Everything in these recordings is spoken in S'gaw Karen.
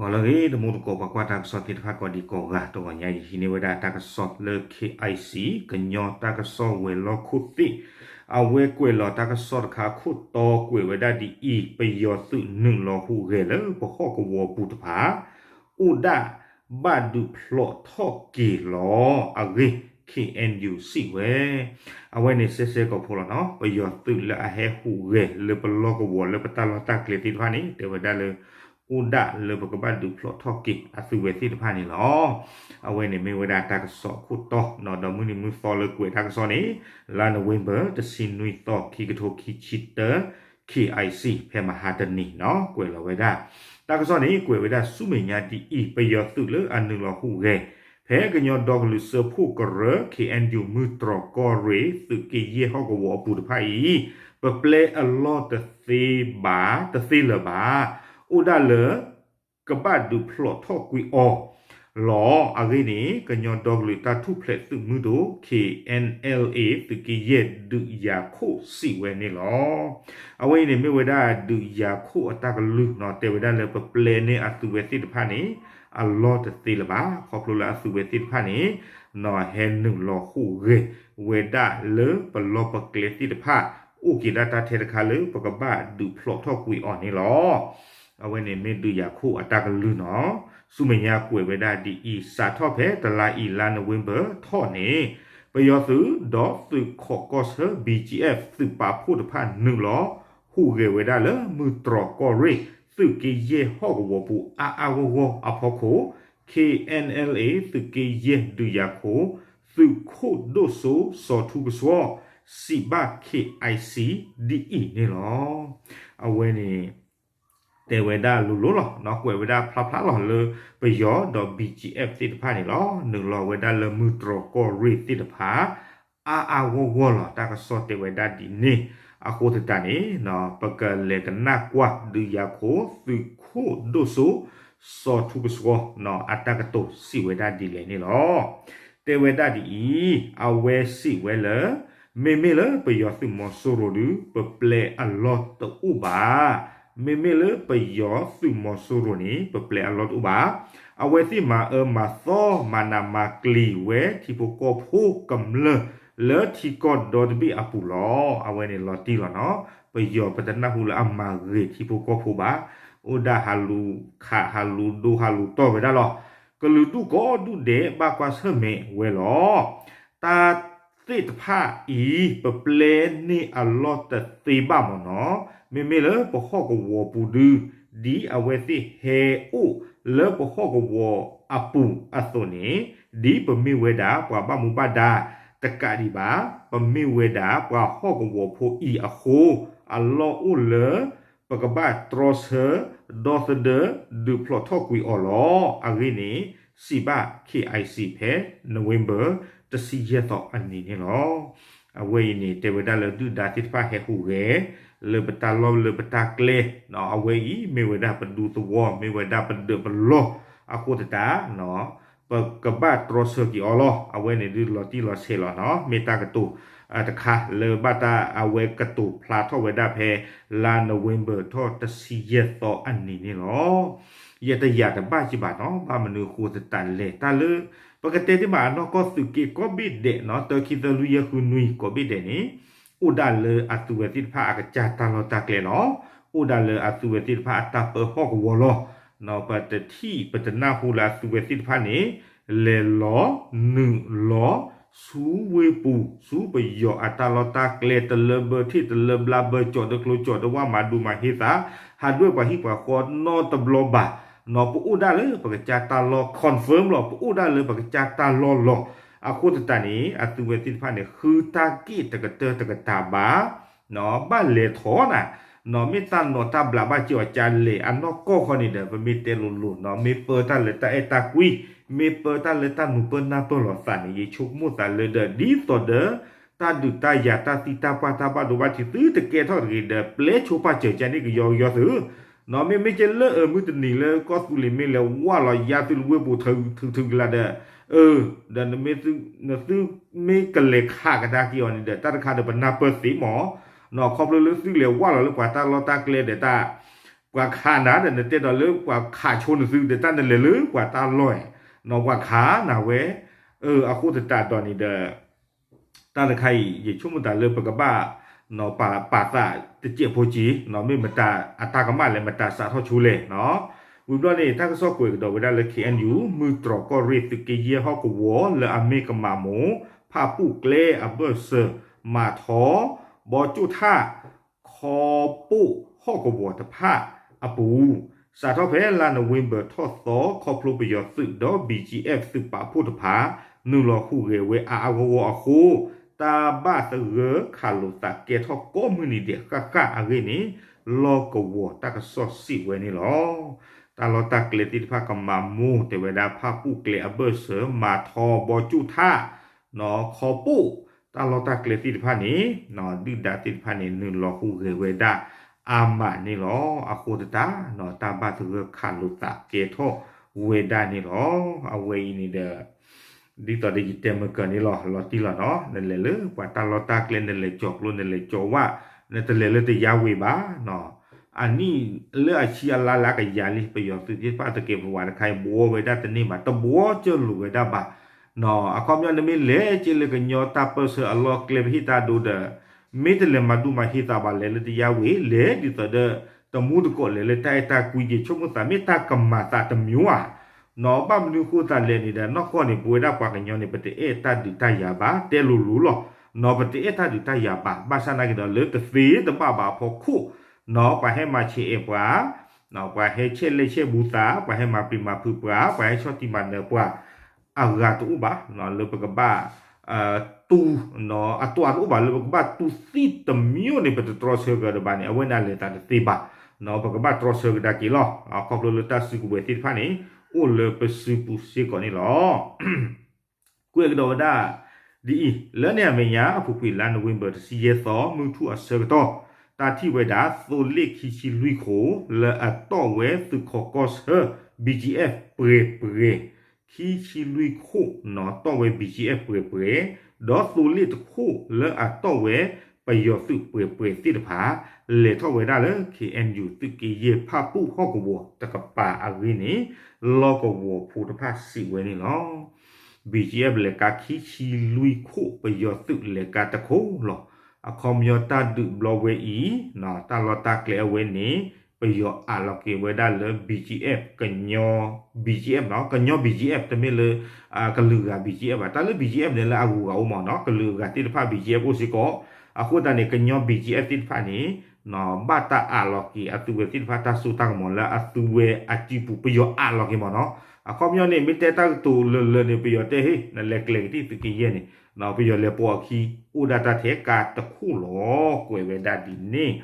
ဂီၤလၢအဂ့ၤ တမူတကိးပှၤကွၢ်တၢ်ကစီၣ်သ့ၣ်တဖၣ်ကိးဒံးကိးဂၤ တဂီၤညါအံၤဟံးန့ၢ်ဝဲဒၣ်တၢ်ကစီၣ်လၢ K I C ကညီတၢ်ကစီၣ်ဝဲၤလီၢ်ခိၣ်သ့ၣ် အဝဲကွဲးလီၤတၢ်ကစီၣ်တခါအခိၣ်တီကွဲးဝဲဒၣ်ဒ်အံၤ ပယီၤသုးနုာ်လီၤဟူးဂဲၤလၢပဟီၣ်ကဝီၤပူၤတဖၣ် အိၣ်ဒၣ်ဘၣ်ဒုးဖျိးထီၣ်က့ၤလီၤ အဂ့ၢ် K N U စံးဝဲ အဝဲန့ၣ်စဲစဲကီးဖိလီၤနီၤ ပယီၤသုးလၢအဟဲဟူးဂဲၤလၢပလီၢ်ကဝီၤလၢပတၢ်လီၢ်တၢ်ကျဲသ့ၣ်တဖၣ်န့ၣ် တဲဝဲဒၣ်လၢ အိၣ်ဒၣ်လၢပကဘၣ်ဒုးဖျိးထီၣ်က့ၤအသုးဝဲသ့ၣ်တဖၣ်န့ၣ်လီၤ. အဝဲန့ၣ်မ့ၢ်ဝဲဒၣ်တၢ်ကစီၣ်အခိၣ်တီနီၤ ဒီးမုၢ်နံၤမုၢ်သီလၢကွဲးတၢ်ကစီၣ်န့ၣ် လါနိၣ်ဝ့ဘၢၣ် တဆံနွံသီ ခံကထိခံဆံတၢ K I C ဖဲမဟါတနံၤနီၤ ကွဲးလီၤဝဲဒၣ် တၢ်ကစီၣ်န့ၣ် ကွဲးဝဲဒၣ်ဆူမဲာ်ညါဒ်အံၤ ပယီၤသုးလၢအနုာ်လီၤဟူးဂဲၤ ဖဲကညီဒီကလုာ်စၢဖှိၣ်ကရၢ K N U မုၢ်တြီၤကီၢ်ရ့ၣ် သုးက့ယဲၢ်ဟီၣ်ကဝီၤအပူၤတဖၣ်အံၤ ပပျဲအလီၢ်တသ့ဘၣ် တသ့လၢၤဘၣ် အိၣ်ဒၣ်လၢ ကဘၣ်ဒုးဖျိးထီၣ်ကွံာ်အီၤလီၤ. အဂ့ၢ်န့ၣ် ကညီဒီကလုာ်တၢ်ထူၣ်ဖျဲးသုးမုၢ်ဒိၣ် K N L A သုးက့ယဲၢ်ဒုးယၤခိၣ်စံးဝဲန့ၣ်လီၤ. အဝဲအံၤန့ၣ်မ့ၢ်ဝဲဒၣ်ဒုးယၤခိၣ်အတၢ်ကလုၢ်နီၤ တဲဝဲဒၣ်လၢပပျဲန့ၢ်အသုးဝဲသ့ၣ်တဖၣ်န့ၣ် အလီၢ်တသ့လၢၤဘၣ် ခီဖျိလၢအသုးဝဲသ့ၣ်တဖၣ်န့ၣ် နီၤဟဲနုာ်လီၤဟူးဂဲၤဝဲဒၣ်လၢပလီၢ်ပကျဲသ့ၣ်တဖၣ် အိၣ်က့ၤဒၣ်တၢ်ထဲတခါလၢပကဘၣ်ဒုးဖျိးထီၣ်ကွံာ်အီၤန့ၣ်လီၤ. အဝဲန့ၣ်မ့ၢ်ဒုးယၤခိၣ်အတၢ်ကလုၢ်နီၤ ဆူမဲာ်ညါကွဲးဝဲဒၣ်ဒ်အံၤ စးထီၣ်ဖဲတလါအံၤလါနိၣ်ဝ့ဘၢၣ်ထီၣ်န့ၣ် ပယီၤသုးဒီးသုးခိးကီၢ်ဆၢ B G F သုးပာ်ဖှိၣ်တဖၣ်နုာ်လီၤ ဟူးဂဲၤဝဲဒၣ်လၢမုၢ်တြီၤကီၢ်ရ့ၣ် သုးက့ယဲၢ်ဟီၣ်ကဝီၤပူၤအါအါဂီၢ်ဂီၢ်အဖီခိၣ် K N L A သုးက့ယဲၢ်ဒုးယၤခိၣ် သုးခိၣ်ဒိၣ်စိစီၤထူကဆှီ စံးဘၣ် K I C ဒ်အံၤန့ၣ်လီၤ. အဝဲန့ၣ် တဲဝဲဒၣ်လိၤလိၤလီၤ ကွဲးဝဲဒၣ်ဖျါဖျါလီၤလၢ ပယီၤဒီး B G F သ့ၣ်တဖၣ်န့ၣ်လီၤ. နုာ်လီၤဝဲဒၣ်လၢမုၢ်တြီၤကီၢ်ရ့ၣ်သ့ၣ်တဖၣ် အါအါဂီၢ်ဂီၢ်လီၤ တၢ်ကစီၣ်တဲဝဲဒၣ်ဒ်န့ၣ် အဃိသတးန့ၣ် ပကလဲၤကနၣ်ကွၢ်ဒုးယၤခိၣ် သုးခိၣ်ဒိၣ်စိ စီၤထူကဆှီ အတၢ်ကတိၤစံးဝဲဒၣ်ဒ်လဲၣ်န့ၣ်လီၤ. တဲဝဲဒၣ်ဒ်အံၤ အဝဲစံးဝဲလၢ မ့မ့ၢ်လၢပယီၤသုးမီၤစိရိၤဒုး ပပျဲအလီၢ်တအိၣ်ဘၣ်. မ့မ့ၢ်လၢပယီၤသုးမီၤစိရိၤန့ၣ် ပပျဲအလီၢ်တအိၣ်ဘၣ်. အဝဲသ့ၣ်မၤအၢမၤသီ မၤနးမၤကျံၤဝဲထံဖိကီၢ်ဖိကမျၢၢ် လၢထံကီၢ်ဒီတဘ့ၣ်အပူၤလီၤ. အဝဲန့ၣ်လီၤတံၢ်လီၤနီၤ ပယီၤပတနၢ်ဟူလၢအမၤဂ့ၤထံဖိကီၢ်ဖိဘၣ်. အိၣ်ဒၣ်ဟးလူၤခးဟးလူၤဒိဟးလူၤတီၢ်ဝဲဒၣ်လီၤ. ကလုာ်ဒူၣ်ကိးဒူၣ်ဒဲးဘၣ်ကွၢ်ဆၢၣ်မဲာ်ဝဲလီၤ. တၢ်သ့ၣ်တဖၣ်အံၤ ပပျဲန့ၢ်အလီၢ်တသ့ဘၣ်မ့ၢ်နီၤ, မ့မ့ၢ်လၢပဟီၣ်ကဝီၤပူၤဒု ဒ်အဝဲသ့ၣ်ဟဲအိၣ်လၢပဟီၣ်ကဝီၤအပူၤအသိးန့ၣ်, ဒ်ပမ့ၢ်ဝဲဒၣ်ပှၤဘၣ်မူဘၣ်ဒါတကးဒံးဘၣ်, ပမ့ၢ်ဝဲဒၣ်ပှၤဟီၣ်ကဝီၤဖိအံၤအဃိ, အလီၢ်အိၣ်လၢ ပကဘၣ်တြီဆၢ ဒီသဒၢ ဒုးဖျိးထီၣ်ကွံာ်အီၤလီၤ. အဂ့ၢ်န့ၣ် စံးဘၣ် K I C ဖဲ November တဆံယဲၢ်သီအနံၤန့ၣ်လီၤ. အဝဲအံၤန့ၣ် တဲဝဲဒၣ်လၢဒုၣ်ဒါသ့ၣ်တဖၣ်ဟဲဟူးဂဲၤ လၢပတၢ်လီၢ်လၢပတၢ်ကျဲ, အဝဲအံၤမ့ၢ်ဝဲဒၣ်ပဒူသဝီ မ့ၢ်ဝဲဒၣ်ပဒၢးပလီၢ်အဃိသတး ပကဘၣ်တြီဆၢက့ၤအီၤလီၤ. အဝဲန့ၣ်ဒုးလီၤတံၢ်လီၤဆဲးလီၤနီၤ, မ့ၢ်တၢ်ကတိၤတခါ လၢဘၣ်တၢ်အဝဲကတိၤဖျါထီၣ်ဝဲဒၣ်ဖဲ လါ November ထီၣ်တဆံယဲၢ်သီအနံၤန့ၣ်လီၤ. ယတယာ်တဘၣ်ကံဘၣ်နီၤ, ဘၣ်မနုၤအဃိသတးလဲၣ်, တၢ်လၢ ပကတဲတ့ၢ်မးအနီၢ်ကီၢ်သုးက့ကိးဘ့ၣ်ဒဲးနီၤ, တၢ ခံ သၢ လွံၢ် ယဲၢ် ဃု နွံ ကိးဘ့ၣ်ဒဲးန့ၣ် အိၣ်ဒၣ်လၢအသုဝဲသ့ၣ်တဖၣ်အကစၢ်တၢ်လီၢ်တၢ်ကျဲလီၤ. အိၣ်ဒၣ်လၢအသုဝဲသ့ၣ်တဖၣ်အတၢ်ပၢဟီၣ်ကဝီၤလီၤ. ပတထံၣ်ပတနၢ်ဟူလၢအသုဝဲသ့ၣ်တဖၣ်န့ၣ် လဲၤလီၤနုာ်လီၤ ဆူဝ့ၢ်ပူၤ ဆူပယီၤအတၢ်လီၢ်တၢ်ကျဲ တလၢဘၢထံၣ် တလၢဘျါဘၢကၠီၤ တကျိၤကၠီၤ တဝၣ်မၤဒူမၤဟ့သး ဟးဒွဲၣ်ပှၤဟံၣ်ပှၤဃီနီတဘျီဘၣ်. ပအိၣ်ဒၣ်လၢပကစၢ်တၢ်လီၢ် confirm လီၤ, ပအိၣ်ဒၣ်လၢပကစၢ်တၢ်လီၢ်လီၤ. အဃိသတးန့ၣ် အသုဝဲသ့ၣ်တဖၣ်န့ၣ် ဃုတၢ်က့ၣ်တကတၢၢ်တကတၢၢ်ဘၣ် ဘၣ်လဲၤထီၣ်နၤ, မ့ၢ်တၢ်နီၤတၢ်ဘျးဘၣ်က့ၤအီၤကလဲၣ် အနီၢ်ကီၢ်ဃီန့ၣ်ဒီး ပမ့ၢ်တဲလိၤလိၤနီၤ, မ့ၢ်ပၢတၢ်လၢတၢ်အဲၣ်တၢ်ကွံ, မ့ၢ်ပၢတၢ်လၢတၢ်နူၤပၢၢ်နၢ်ပၢၢ်လိာ်သးန့ၣ် ယဆိကမိၣ်သးလၢဒီး ဒ်သိးဒီး တၢ်ဒုးတၢ်ယၤ တၢ်သံတၢ်ပှၢ် တၢ်ဘၣ်ဒိဘၣ်ထံး သုတကဲထီၣ်တဂ့ၤဒီး ပျဲဆိပာ်စၢၤကန့ၣ် ကယီကယီသု မ့မ့ၢ်ကဲလၢအမုၢ်တနံၤလၢကီၢ်သူလ့ၤမ့ၢ်လဲၤဝၢ်လီၤယါသုလၢဝ့ၢ်ပူၤထုးထုးကလးဒီး, အၢ, ဒီး နသုမ့ၢ်ကလဲၤခးကဒါက့ၤအီၤန့ၣ်ဒီး တၢ်တခါဒီးပနၢ်ပၢၢ်သ့မး, ခီဖျိလၢသုလဲၤဝၢ်လီၤလၢပှၤတၢ်လီၢ်တၢ်ကျဲဒီးတၢ် ပှၤခးနၤဒီး နတဲဒီးလၢပှၤခးဆိနသုဒီး တၢ်နလဲၤလၢပှၤတၢ်လီၢ်, နီၢ်ပှၤခးနၤဝဲ, အဃိသတးဒီးန့ၣ်ဒီး တၢ်တခါအံၤ ယဆိကမိၣ်သးလၢပကဘၣ် ပာ်သးတစဲးဖိက့ၤ, မ့ၢ်မတၤအတၢ်ကမၣ်လဲၣ် မတၤစးထီၣ်ဆိလဲၣ်နီၤ. ဝံၤဘျီန့ၣ် တၢ်ကစီၣ်ကွဲးကဒီးဝဲဒၣ်လၢ ခ့ၣ်အဲၣ်ယူၣ် မုၢ်တြီၢ်ကီၢ်ရ့ၣ်သုးက့ယဲၢ်ဟီၣ်ကဝီၤ လၢအမ့ၢ်ကမးမိၢ် ဖၣ်ပူၣ်ကျဲအဘၢၣ်စၢၤ မၤထီ ဘီကၠိၣ်ထၣ် ခီပိၣ်ဟီၣ်ကဝီၤတဖၣ်အပူၤ စးထီၣ်ဖဲလါနိၣ်ဝ့ဘၢၣ်ထီၣ်သီ ခီဖျိပယီၤသုးဒီး ဘံၣ်ကၠံအ့ၣ် သုးပာ်ဖှိၣ်တဖၣ် နုာ်လီၤဟူးဂဲၤဝဲအါအါဂီၢ်ဂီၢ်အဃိ တၢ်ဘၣ်သဂၢၢ်ခးလိာ်သးကဲထီၣ်ကိးမုၢ်နံၤဒဲးဃၣ်ဃၣ်အဂ့ၢ်န့ၣ် လီၢ်ကဝီၤတၢ်ကစီၣ်စံးဝဲန့ၣ်လီၤ. တၢ်လီၢ်တၢ်ကျဲသ့ၣ်တဖၣ်ကမၤမိၢ်တဲဝဲဒၣ် ဖၣ်ပူၣ်ကျဲအဘၢၣ်စၢၤ မၤထီ ဘီကၠိၣ်ထၣ် ခီပိၣ် တၢ်လီၢ်တၢ်ကျဲသ့ၣ်တဖၣ်န့ၣ် ဒုၣ်ဒါသ့ၣ်တဖၣ်န့ၣ် နုာ်လီၤဟူးဂဲၤဝဲဒၣ်အါမးန့ၣ်လီၤ. အဃိသတး တၢ်ဘၣ်သဂၢၢ်ခးလိာ်သးကဲထီၣ်ဝဲဒၣ်န့ၣ်လီၤ. အဝဲအံၤန့ၣ်ဒီး ဒ်သိးဒီးယတဲမုၢ်ကၢၤန့ၣ်လီၤ လီၤတံၢ်လီၤနီၤ နလဲၤလၢပှၤတၢ်လီၢ်တၢ်ကျဲ နလဲၤကၠီၤကျိ နလဲၤကၠီၤဝၣ် နတလဲၤလၢတယါဝ့ၤဘၣ်နီၤ. အနံၣ်လၢအဆံအလါလၢအကယၤလံ ပယီၤသုးသ့ၣ်တဖၣ်တကဲးပဝးတခါအံၤ ဘှီဝဲဒၣ်တန့ၢ်ဘၣ် တဘှီကၢၢ်လိာ်ဝဲဒၣ်ဘၣ်နီၤ. အခီပညီနမ့ၢ်လဲၤက့ၤလၢကညီတၢ်ပၢၢ်ဆၢအလီၢ်ကျဲပဟံၣ်တၢ်ဒိဒီး မ့ၢ်တလဲၤမၤဒူမၤဟ့သးဘၣ် လဲၤလၢတယါဝ့ၤ လဲၤဒ်သိးဒီး တမူတကိးလဲၤလၢတၢ်အဲၣ်တၢ်ကွံ ယဆိကမိၣ်သးမ့ၢ်တၢ်ကမၤသးတမံၤဧါ နီၤ. ဘၣ်မနုၤဃိသးလဲၣ်န့ၣ်ဒီး နီၢ်ကီၢ်န့ၣ် ပဝဲဒၣ်ပှၤကညီန့ၣ် ပတအဲၣ်တၢ်ဒုးတၢ်ယၤဘၣ် တဲလိၤလိၤလီၤနီၤ. ပတအဲၣ်တၢ်ဒုးတၢ်ယၤဘၣ် ဘၣ်ဆၣ်နာ်က့ၤဒီးလၢတသ့တဘၣ်ဘၣ်အဖီခိၣ်နီၤ ပှၤဟဲမၤဆဲးအဲၣ်ပှၤ ပှၤဟဲဆဲးလဲၣ်ဆဲးဘူးသး ပှၤဟဲမၤပျံၤမၤဖုးပှၤ ပှၤဟဲဆီၣ်တံၢ်မၤနၢၤပှၤ အဂၤတအိၣ်ဘၣ် လၢပကဘၣ် တူၢ် အတွးတအိၣ်ဘၣ် လၢပကဘၣ်တူၢ်သံတမံၤန့ၣ် ပတတြီဆၢကဒီးဘၣ်န့ၣ် အဝဲန့ၣ်အလဲၤသးတသ့ဘၣ် ပကဘၣ်တြီဆၢကဒါက့ၤလီၤ. ခီဖျိလၢတၢ်စုကဝဲၤသ့ၣ်တဖၣ်န့ၣ် အိၣ်လၢပစုပူၤစ့ၢ်ကီးန့ၣ်လီၤ. ကွဲးကဒီးဝဲဒၣ် ဒ်အံၤ လၢန့ၣ်အမဲာ်ညါ အပူၤကွံာ်လါနိၣ်ဝ့ဘၢၣ်တဆံယဲၢ်သီ မုၢ်ထူၣ်အဆၢကတီၢ် တၢ်ထံၣ်ဝဲဒၣ် သိလ့ၣ်ခံဆံလွံၢ်ခိၣ် လၢအတီၣ်ဝဲသုးခီကီၢ်ဆၢ ဘံၣ်ကၠံအ့ၣ် ပှဲၤပှဲၤ ခံဆံလွံၢ်ခိၣ်နီၤ တီၣ်ဝဲ ဘံၣ်ကၠံအ့ၣ် ပှဲၤပှဲၤ ဒီးသိလ့ၣ်တခိၣ်လၢအတီၣ်ဝဲ ပယီၤသုးပှဲၤပှဲၤသ့ၣ်တဖၣ် လဲၤထီၣ်ဝဲဒၣ်လၢ ခ့ၣ်အဲၣ်ယူၣ် သုးက့ယဲၢ်ဖၣ်ပူၣ်ဟီၣ်ကဝီၤတကပၤအဂ့ၢ်န့ၣ် လီၢ်ကဝီၤဖိတဖၣ်စံးဝဲန့ၣ်လီၤ. ဘံၣ်ကၠံအ့ၣ် လဲၤကါခံဆံလွံၢ်ခိၣ် ပယီၤသုးလဲၤကါတခိၣ်လီၤ. အခီပညီတၢ်ဒုးဘျီဝဲအံၤ တၢ်လီၢ်တၢ်ကျဲအဝဲန့ၣ် ပယီၤအးလီၤက့ၤဝဲဒၣ်လၢ ဘံၣ်ကၠံအ့ၣ် ကညီ ဘံၣ်ကၠံအ့ၣ် နီၤ ကညီ ဘံၣ်ကၠံအ့ၣ် တမ့ၢ်လၢ ကလုာ်ဂၤ ဘံၣ်ကၠံအ့ၣ် ဘၣ် တၢ်လၢ ဘံၣ်ကၠံအ့ၣ် န့ၣ်လၢအဂုၤအဂၤအိၣ်မးနီၤ ကလုာ်ဂၤသ့ၣ်တဖၣ် ဘံၣ်ကၠံအ့ၣ် အိၣ်စ့ၢ်ကီး အဃိသတးန့ၣ် ကညီ ဘံၣ်ကၠံအ့ၣ် သ့ၣ်တဖၣ်န့ၣ် ဘၣ်တၢ်အးလီၤက့ၤအသုဝဲသ့ၣ်တဖၣ်တၢ်စိတၢ်ကမီၤလၢအသုဝဲအစုပူၤ ပယီၤအးလီၤက့ၤမးနီၤ အခီပညီန့ၣ် မ့ၢ်တဲတၢ်ကတိၤလၢလၢန့ၣ် ပယီၤတဲဟ့ၣ် နလဲၤကျဲၤကသံၣ်သုးက့ယဲၢ်န့ၣ် ပယီၤလဲၤပိာ်အခံ အိၣ်ဒၣ်တၢ်ထဲကါတခိၣ်လီၤ ကွဲးဝဲဒၣ်ဒ်န့ၣ်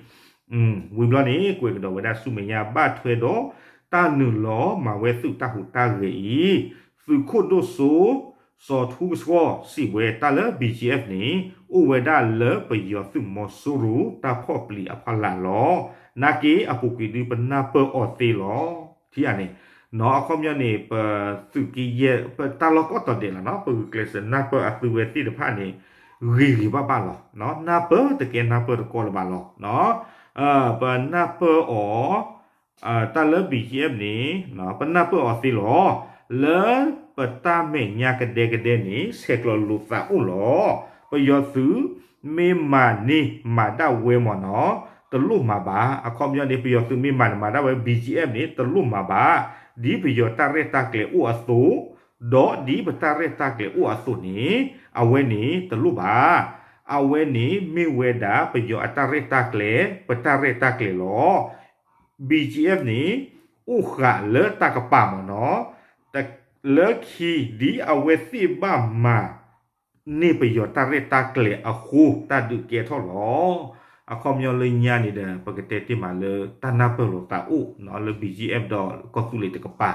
ဝံၤဘျီန့ၣ် ကွဲးကဒီးဝဲဒၣ်ဆူမဲာ်ညါ ဘၣ်ထွဲဒီး တၢ်နုာ်လီၤမၤဝဲသုးတၢ်ဟူးတၢ်ဂဲၤအံၤ သုးခိၣ်ဒိၣ်စိ စီၤထူကဆှီ စံးဝဲတၢ်လၢ ဘံၣ်ကၠံအ့ၣ် န့ၣ် အိၣ်ဝဲဒၣ်လၢပယီၤသုးမီၤစိရိၤ တၢ်ဖီၣ်ပျံၤအဖီလာ်လီၤ. နာ်က့အပူၤကွံာ်ဒုးပနၢ်ပၢၢ်အီၤသ့လီၤ. ထံဧါန့ၣ် နီၤ အခီပညီန့ၣ် ပသုးက့ယဲၢ် ပတၢ်လီၢ်ကိးတီၤဒဲးလီၤနီၤ ပဂုာ်ကျဲးစၢးနၢ်ပၢၢ်အသုဝဲသ့ၣ်တဖၣ်န့ၣ် ဂ့ၤဂ့ၤဘၣ်ဘၣ်လီၤ. နၢ်ပၢၢ်တကဲနၢ်ပၢၢ်တကီလၢၤဘၣ်လီၤ. ပနၢ်ပၢၢ်အီၤ တၢ်လၢ ဘံၣ်ကၠံအ့ၣ် န့ၣ် ပနၢ်ပၢၢ်အီၤသ့လီၤ. လၢပတၢ်မဲာ်ညါကဒဲကဒဲန့ၣ် ဆဲးကျိးလိာ်သးအိၣ်လီၤ. ပယီၤသုးမ့ၢ်မၤန့ၢ်မၤဒၣ်ဝဲမ့ၢ်နီၤ တလိၣ်မၤဘၣ်. အခီပညီန့ၣ် ပယီၤသုးမ့ၢ်မၤန့ၢ်မၤဒၣ်ဝဲ ဘံၣ်ကၠံအ့ၣ် န့ၣ် တလိၣ်မၤဘၣ်. ဒ်ပယီၤတၢ်ရဲၣ်တၢ်ကျဲၤအိၣ်အသိး ဒီးဒ်ပတၢ်ရဲၣ်တၢ်ကျဲၤအိၣ်အသိးန့ၣ် အဝဲန့ၣ်တလိၣ်ဘၣ်. အဝဲန့ၣ်မ့ၢ်ဝဲဒၣ်ပယီၤအတၢ်ရဲၣ်တၢ်ကျဲၤ ပတၢ်ရဲၣ်တၢ်ကျဲၤလီၤ. ဘံၣ်ကၠံအ့ၣ် န့ၣ် အိၣ်ဃာ်လၢတၢ်ကပၤမ့ၢ်နီၤ လၢခံ ဒ်အဝဲသ့ၣ်ဘၣ်မၤန့ၢ်ပယီၤတၢ်ရဲၣ်တၢ်ကျဲၤအဃိ တၢ်ဒုးကဲထီၣ်လီၤ. အခီပညီလၢညါန့ၣ်ဒီး ပကတဲတ့ၢ်မးလၢတၢ်နၢ်ပၢၢ်လိာ်သးအိၣ်လၢ ဘံၣ်ကၠံအ့ၣ် ဒီးကီၢ်သူလ့ၤတကပၤ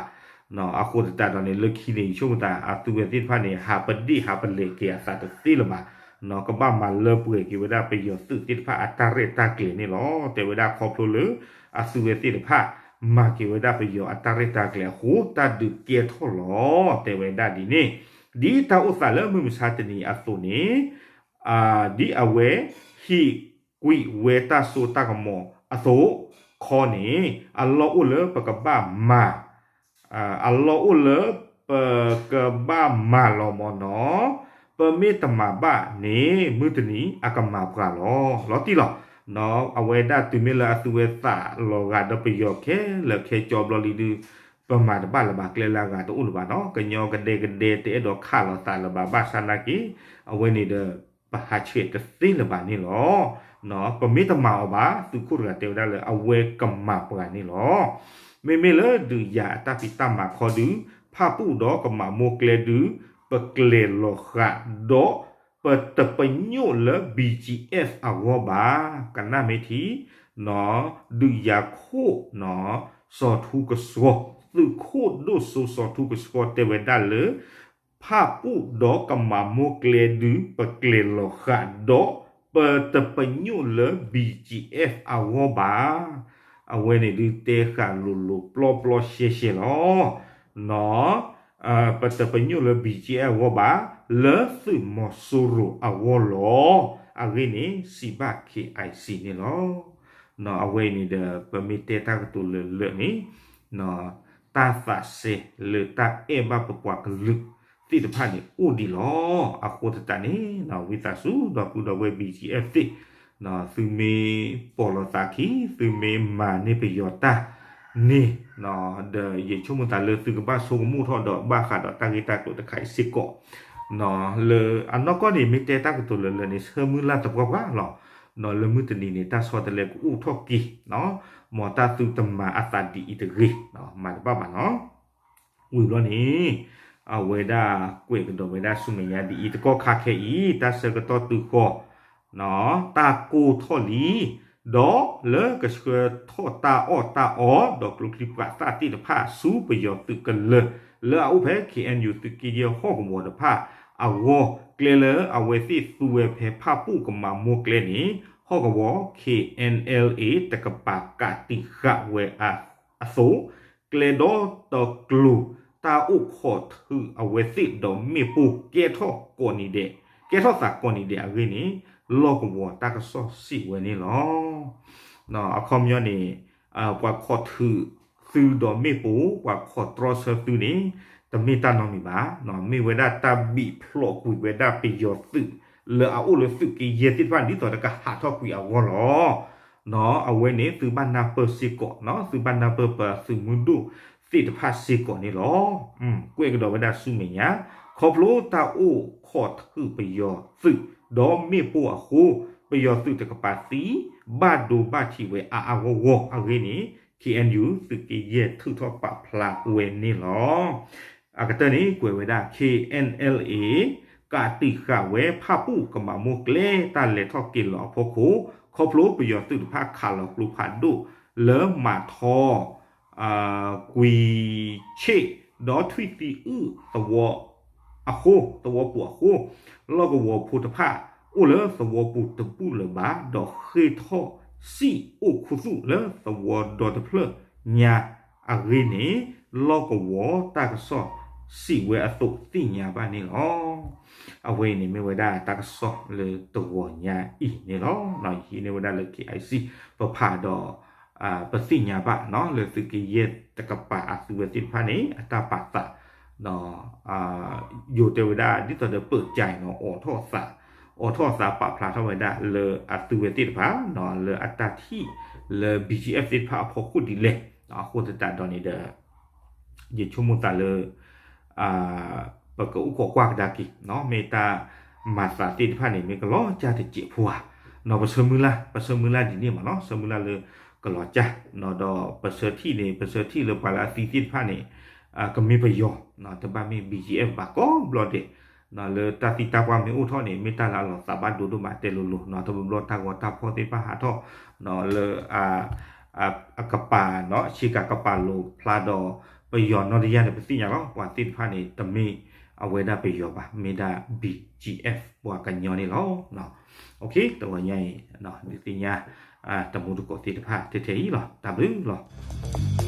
အဃိသတးဒီးန့ၣ် လၢခံန့ၣ် ယဆိကမိၣ်သး အသုဝဲသ့ၣ်တဖၣ်န့ၣ် ဟးပဒ့ၣ်ဟးပလဲၤက့ၤအသးတသ့လၢၤဘၣ်. ကဘၣ်မၤလၢပှဲၤက့ၤဝဲဒၣ်ပယီၤသုးသ့ၣ်တဖၣ်အတၢ်ရဲၣ်တၢ်ကျဲၤန့ၣ်လီၤ. တဲဝဲဒၣ်ခီဖျိလၢ အသုဝဲသ့ၣ်တဖၣ် မၤက့ၤဝဲဒၣ်ပယီၤအတၢ်ရဲၣ်တၢ်ကျဲၤအဃိ တၢ်ဒုးကဲထီၣ်လီၤ. တဲဝဲဒၣ်ဒ်န့ၣ် ဒ်တၢ်အိၣ်သးလၢမုၢ်မဆါတနံၤအသိးန့ၣ် ဒ်အဝဲဟ့ၣ်ကွံာ်ဝဲတၢ်စိတၢ်ကမီၤအသိး ခီန့ၣ် အလီၢ်အိၣ်လၢပကဘၣ်မၤ အလီၢ်အိၣ်လၢပကဘၣ်မၤလီၤမၢ်နီၤ, ပမ့ၢ်တမၤဘၣ်န့ၣ် မုၢ်တနံၤအကမၤပှၤလီၤ. လီၤတံၢ်လီၤ. အဝဲဒၣ်တုၤမ့ၢ်လၢအသုဝဲသးလီၤဂာ်ဒီးပယီၤခဲလၢာ်ခဲဆ့ဘျီလံဒုး ပမၤတဘၣ်လၢၤဘၣ်ကျဲလၢအဂၤတအိၣ်လၢၤဘၣ်နီၤ, ကညီကဒဲကဒဲတအဲၣ်ဒိးခးလီၤသးလၢၤဘၣ် ဘၣ်ဆၣ်နာ်က့ အဝဲန့ၣ်ဒီး ပဟးဆှဲးတသ့လၢၤဘၣ်န့ၣ်လီၤ. ပမ့ၢ်တမၤအီၤဘၣ် သုးခိၣ်တဂၤတဲဝဲဒၣ်လၢအဝဲကမၤပှၤန့ၣ်လီၤ. မ့မ့ၢ်လၢဒုးယၤအတၢ်ဖံးတၢ်မၤခီဒုး ဖၣ်ပူၣ်ဒီးကမၤမိၢ်ကျဲဒုး ပကျဲၤလီၤဃာ်ဒီး ပတပညိၣ်လၢ BGF အဂီၢ်ဘၣ်. ကနၣ်မ့ၢ်ထံ ဒုးယၤခိၣ် စီၤထူကဆှီ, သုးခိၣ်ဒိၣ်စိစီၤထူကဆှီတဲဝဲဒၣ်လၢ ဖၣ်ပူၣ်ဒီးကမၤမိၢ်ကျဲဒုး ပကျဲၤလီၤဃာ်ဒီး ပတပညိၣ်လၢ BGF အဂီၢ်ဘၣ်. အဝဲန့ၣ်ဒုးတဲဃာ်လိၤလိၤပျီပျီရှဲရှဲလီၤ. ပတပညိၣ်လၢ BGF အဂီၢ်ဘၣ်, လၢသုးမီၤစိရိၤအဂီၢ်လီၤ. အဂ့ၢ်န့ၣ် စံးဘၣ် KIC န့ၣ်လီၤ. အဝဲအံၤန့ၣ်ဒီး ပမ့ၢ်တဲတၢ်ကတိၤလၢာ်လၢာ်န့ၣ် တၢ်သးစဲလၢတၢ်အဲၣ်ဘၣ်ပပှၤကလုာ်သ့ၣ်တဖၣ်န့ၣ် အိၣ်ဒံးလီၤ. အဃိသတးန့ၣ် ဝံသးစူၤ ဒီပုၢ်ဒီဝဲၢ် BGF သ့ၣ် သုမ့ၢ်ပိာ်လီၤသးခံ, သုမ့ၢ်မၤန့ၢ်ပယီၤတၢ်န့ၣ် ဒီးယဆိကမိၣ်သးလၢသုကဘၣ်ဆိကမိၣ်ထီၣ်ဒီးဘၣ်ဃးဒီးတၢ်ဂ့ၢ်တၢ်ကျိၤတခါအံၤစ့ၢ်ကီး လၢအနီၢ်ကီၢ်န့ၣ် မ့ၢ်တဲတၢ်ကတိၤလၢာ်လၢာ်န့ၣ် ဆၢမုၢ်လၢ်သပှၢ်ပှၢ်လီၤ. လၢမုၢ်တနံၤန့ၣ် တၢ်ဆီတလဲကအိၣ်ထီၣ်က့ၤ မ်တၢ်သုတမၤအသးဒ်အံၤတဂ့ၤ မၤတဘၣ်ဘၣ်နီၤ. ဝံၤဘျီန့ၣ် အဝဲဒၣ်ကွဲးကဒီးဝဲဒၣ်ဆူမဲာ်ညါဒ်အံၤ တကီၢ်ခါခဲအံၤ တၢ်ဆၢကတီၢ်တုၤဃီၤ တၢ်ကိၢ်ထီၣ်လံ, ဒီးလၢကဆှၢထီၣ်တၢ်အီၣ်တၢ်အီ ဒီးကျိချံမျိာ်သၣ်သ့ၣ်တဖၣ်ဆူပယီၤသုးကလၢၤ လၢအအိၣ်ဖဲ KNU သုးက့ယဲၢ်ဟီၣ်ကဝီၤတဖၣ်အဂီၢ် ကျဲလၢအဝဲသ့ၣ်သူဝဲဖဲဖၣ်ပူၣ်ကမၤမိၢ်ကျဲန့ၣ် ဟီၣ်ကဝီၤ KNLA တကပၤကးတံာ်ဃာ်ဝဲအသိး ကျဲဒီတကျိၤတၢ်အိၣ်ခိးထုးအဝဲသ့ၣ်ဒီးမ့ၣ်ပိၢ်ကဲထီၣ်ကိးနံၤဒဲး, ကဲထီၣ်သးကိးနံၤဒဲးအဂ့ၢ်န့ၣ် လီၢ်ကဝီၤတၢ်ကစီၣ်စံးဝဲန့ၣ်လီၤ. အခီပညီန့ၣ် ပှၤခိးထုးသုဒီးမ့ၣ်ပိၢ် ပှၤခိးတြီဆၢသုန့ၣ် တမ့ၢ်တၢ်နီတမံၤဘၣ်, မ့ၢ်ဝဲဒၣ်တၢ်ဘံၣ်ဖျိးကွံာ်ဝဲဒၣ်ပယီၤသုး လၢအအိၣ်လၢသုးက့ယဲၢ်သ့ၣ်တဖၣ် ဒ်သိးဒီးကဟးထီၣ်ကွံာ်အဂီၢ်လီၤ. အဝဲန့ၣ် သုဘၣ်နၢ်ပၢၢ်စ့ၢ်ကီး, သုဘၣ်နၢ်ပၢၢ်ပသုးမုၢ်ဒိၣ်သ့ၣ်တဖၣ်စ့ၢ်ကီးန့ၣ်လီၤ. ကွဲးကဒီးဝဲဒၣ်ဆူမဲာ်ညါ, ခီဖျိတၢ်အိၣ်ခိးထုးပယီၤသုး ဒီးမ့ၣ်ပိၢ်အဃိ ပယီၤသုးတကပၤသံ ဘၣ်ဒိဘၣ်ထံးဝဲအါအါဂီၢ်ဂီၢ်အဂ့ၢ်န့ၣ် KNU သုးက့ယဲၢ်ထုးထီၣ်ပာ်ဖျါဝဲန့ၣ်လီၤ. အကတၢၢ်န့ၣ် ကွဲးဝဲဒၣ် KNLA ကးတံာ်ဃာ်ဝဲဖၣ်ပူၣ်ကမၤမိၢ်ကျဲတၢ်လဲၤထီၣ်က့ၤလီၤအဖီခိၣ် ခီဖျိပယီၤသုးတဖၣ်ခးလီၤကျိဖးဒိၣ်လၢမၤထီ ကွံာ်ဆ့ၣ် ဒီးထွံၣ်သံအုၣ်သဝီအဃိ, သဝီပူၤအဃိ, လီၢ်ကဝီၤဖိတဖၣ် အိၣ်လၢသဝီပူၤတဘူၣ်လၢၤဘၣ် ဒီးဃ့ၢ်ထီၣ်စံၣ်အိၣ်ခူသူၣ်လၢသဝီဒီတဖျၢၣ်ညါအဂ့ၢ်န့ၣ် လီၢ်ကဝီၤတၢ်ကစီၣ်စံးဝဲအသိးသ့ၣ်ညါဘၣ်န့ၣ်လီၤ. အဝဲအံၤန့ၣ်မ့ၢ်ဝဲဒၣ်တၢ်ကစီၣ်လၢတဂီၤညါအံၤန့ၣ်လီၤ. ယဟံးန့ၢ်ဝဲဒၣ်လၢ KIC ပဖးဒီး ပသ့ၣ်ညါဘၣ်နီၤ လၢသုးက့ယဲၢ်တကပၤအသုဝဲသ့ၣ်တဖၣ်န့ၣ် အတၢ်ပာ်သး ယိၤတဲဝဲဒၣ် ဒ်သိးဒီးပၢၢ်ကၠဲးနီၤ အိးထီၣ်သး အိးထီၣ်သးပာ်ဖျါထီၣ်ဝဲဒၣ်လၢအသုဝဲသ့ၣ်တဖၣ်နီၤ လၢအတၢ်ထံၣ်လၢ BGF သ့ၣ်တဖၣ်အဖီခိၣ်ဒ်လဲၣ်. အဃိသတးဒီးန့ၣ်ဒီး ယဆိကမိၣ်သးလၢ ပကအိၣ်ခိးကွၢ်ကဒါက့ၤနီၤ မ့ၢ်တၢ်မၤသးသ့ၣ်တဖၣ်န့ၣ် မ့ၢ်ကလီၤကၢ်တစဲးဖိဧါနီၤ ပဆၢမုၢ်လၢ် ပဆၢမုၢ်လၢ်ဒ်န့ၣ်မးနီၤ ဆၢမုၢ်လၢ်လၢကလီၤကၢ်နီၤ ဒီးပဆၢထံၣ်န့ၣ် ပဆၢထံၣ်လၢပှၤလၢအသံသ့ၣ်တဖၣ်န့ၣ် ကမ့ၢ်ပယီၤ တဘၣ်မ့ၢ် BGF ဘၣ်ကိးဘျီဒဲး လၢတၢ်သံတၢ်ပှၢ်မ့ၢ်အိၣ်ထီၣ်န့ၣ် မ့ၢ်တၢ်လၢအလီၤသးဘၣ်ဒိဒိၣ်မးတဲလိၤလိၤနီၤ တဘျီဘျီတၢ်ဂီၤတၢ်ဖီၣ်သ့ၣ်တဖၣ်ဟးထီၣ်နီၤ လၢ အကပၤနီၤ ဆ့ကၤကပၤလိာ်ဖျါဒီး ပယီၤနီတယၢ်န့ၣ် ပသ့ၣ်ညါလီၤ ပှၤသ့ၣ်တဖၣ်န့ၣ် တမ့ၢ်အဝဲဒၣ်ပယီၤဘၣ် မ့ၢ်ဒၣ် BGF ပှၤကညီန့ၣ်လီၤ. OK တဂီၤညါအံၤ ဒုးသ့ၣ်ညါ တမူတကိးသ့ၣ်တဖၣ်ထဲထဲအံၤလီၤ တၢ်ဘျုးလီၤ.